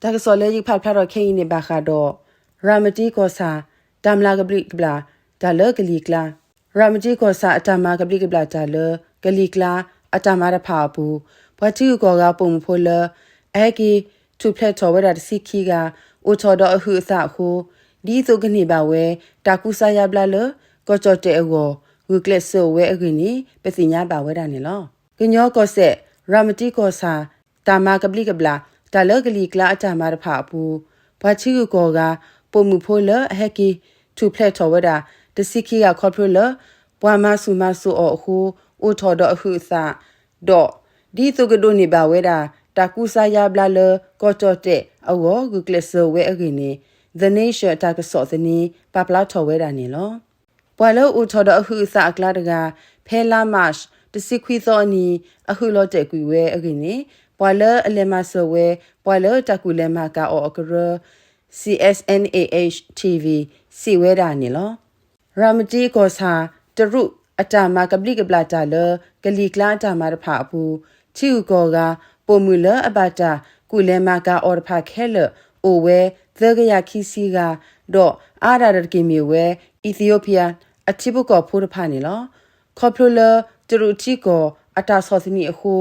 တၢ်ကစီၣ်လၢယကဖးဖျါထီၣ်ခဲအံၤန့ၣ် ဘၣ်ဃးဒီး ရၤမတံကီၢ်ဆၣ် တၢ်မၤကဘျံးကဘျၣ်တၢ်လၢကလံၤကျါ, ရၤမတံကီၢ်ဆၣ်အတၢ်မၤကဘျံးကဘျၣ်တၢ်လၢ ကလံၤကျါအတၢ်မၤတဖၣ်အပူၤ, ပှၤထံဂုၤကီၢ်ဂၤပိာ်မုၣ်ဖိလၢ အဟဲက့ၤထူၣ်ဖျဲးထီၣ်ဝဲဒၣ်တဆံခံဂၤ အိၣ်ထီၣ်ဒီးအဟုးအသးအဃိ, ဒ်သိးကန့ၢ်ဘၣ်ဝဲ တၢ်ကူစါယါဘျါလၢ ကီၢ်ကၠီၣ်တဲၣ်အဂီၢ် ဂုာ်ကျဲးစၢးအိၣ်ဝဲအဂ့ၢ်န့ၣ် ပသ့ၣ်ညါဘၣ်ဝဲဒၣ်န့ၣ်လီၤ. ကညီကီၢ်စဲၣ် ရၤမတံကီၢ်ဆၣ် တၢ်မၤကဘျံးကဘျၣ် တၢ်လၢကလံၤကျါအတၢ်မၤတဖၣ်အပူၤ, ပှၤထံဂုၤကီၢ်ဂၤ ပိာ်မုၣ်ဖိလၢအဟဲက့ၤထူၣ်ဖျဲးထီၣ်ဝဲဒၣ် တဆံခံဂၤခီဖျိလၢ ပှၤမၤဆူၣ်မၤစိးအီၤအဃိ အိၣ်ထီၣ်ဒီးအဟုးအသး, ဒီး ဒ်သိးကဒိးန့ၢ်ဘၣ်ဝဲဒၣ် တၢ်ကူစါယါဘျါလၢ ကီၢ်ကၠီၣ်တဲၣ်အဂီၢ် ဂုာ်ကျဲးစၢးဝဲအဂ့ၢ်န့ၣ် The Nation တၢ်ကစီၣ်သန့ ပာ်ဖျါထီၣ်ဝဲဒၣ်န့ၣ်လီၤ. ပှၤလၢအိၣ်ထီၣ်ဒီးအဟုးအသးအကျါတဂၤ ဖဲလါမး တဆံခွံသီအနံၤ အဟုးလီၤတဲာ်ကွံာ်ဝဲအဂ့ၢ်န့ၣ် ပှၤလၢအလဲၤမၤစၢၤဝဲ ပှၤလၢတၢ်ကူၣ်လဲၤမၤကၤအီၤအကရၢ C S N A H T V စံးဝဲဒၣ်န့ၣ်လီၤ. ရၤမတံကီၢ်ဆၣ် တရူးအတၢ်မၤကဘျံးကဘျၣ်တၢ်လၢ ကလံၤကျါအတၢ်မၤတဖၣ်အပူၤ ထံဂုၤကီၢ်ဂၤ ပိာ်မုၣ်လၢအဘၣ်တၢ်ကူၣ်လဲၤမၤကၤအီၤတဖၣ်ခဲလၢာ် အိၣ်ဝဲ သၢကယၤခံဆံဂၤ, ဒီးအါဒၣ်တက့ၢ်မ့ၢ်ဝဲ Ethiopia အထံဖိကီၢ်ဖိတဖၣ်န့ၣ်လီၤ. ခီဖျိလၢ တရူးထံကီၢ်အတၢ်ဆီၣ်သနံးအဃိ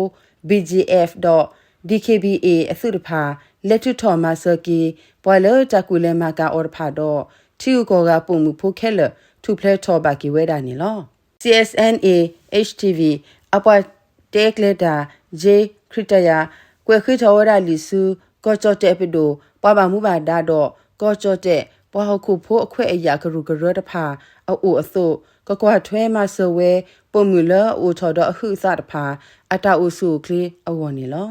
B G F ဒီး D K B A အသုးတဖၣ် လဲၤထုးထီၣ်မၤစၢၤက့ၤ ပှၤလၢတၢ်ကူၣ်လဲၤမၤကၤအီၤတဖၣ်ဒီး ထံဂုၤကီၢ်ဂၤပိာ်မုၣ်ဖိခဲလၢာ် ထူၣ်ဖျဲးထီၣ်ဘၣ်က့ၤဝဲဒၣ်န့ၣ်လီၤ. C S N A H T V အပှၤတဲကျဲတၢ် Jay Kritaya ကွဲးဃ့ထီၣ်ဝဲဒၣ်လံာ်ဆူ ကီၢ်ကၠီၣ်တဲၣ်ပဒိၣ် ပှၤဘၣ်မူဘၣ်ဒါဒီး ကီၢ်ကၠီၣ်တဲၣ် ပှၤဟီၣ်ခိၣ်ဖိအခွဲးအယာ်ကရူၢ်ကရၢတဖၣ်အအိၣ်အသိး ကကွၢ်ထွဲမၤစၢၤဝဲ ပိာ်မုၣ်လၢအအိၣ်ထီၣ်ဒီးအဟုးအသးတဖၣ် အတၢ်အိၣ်ဆူၣ်အိၣ်ချ့အဂီၢ်န့ၣ်လီၤ.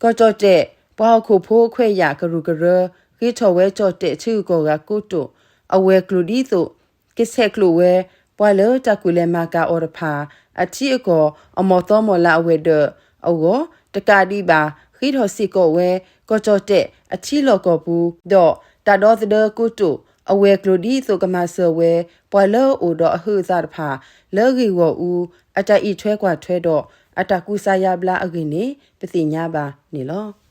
ကီၢ်ကၠီၣ်တဲၣ် ပှၤဟီၣ်ခိၣ်ဖိအခွဲးအယာ်ကရူၢ်ကရၢ ဃ့ထီၣ်ဝဲကၠီၣ်တဲၣ်ထံဂုၤကီၢ်ဂၤကိတိာ် အဝဲၤကျိၤဒ်သိး ကဆဲးကျိးဝဲ ပှၤလၢတၢ်ကူၣ်လဲၤမၤကၤအီၤတဖၣ် အထံအကီၢ် အမီၢ်သီမီၢ်လၤအဝဲၤဒၢးအဂီၢ် တကးဒံးဘၣ် ဃ့ထီၣ်စ့ၢ်ကီးဝဲ ကီၢ်ကၠီၣ်တဲၣ်အထံလီၢ်ကီၢ်ပူၤ ဒီးတၢ်ဒီသဒၢကိတိာ် အဝဲၤကျိၤဒ်သိးကမၤစၢၤဝဲ ပှၤလၢအအိၣ်ဒီးအဟုးအသးတဖၣ် လၢဂ့ၢ်ဂီၢ်အူ အတၢ်အံးထွဲကွၢ်ထွဲဒီး အတၢ်ကူစါယါဘျါအဂ့ၢ်န့ၣ် ပသ့ၣ်ညါဘၣ်န့ၣ်လီၤ.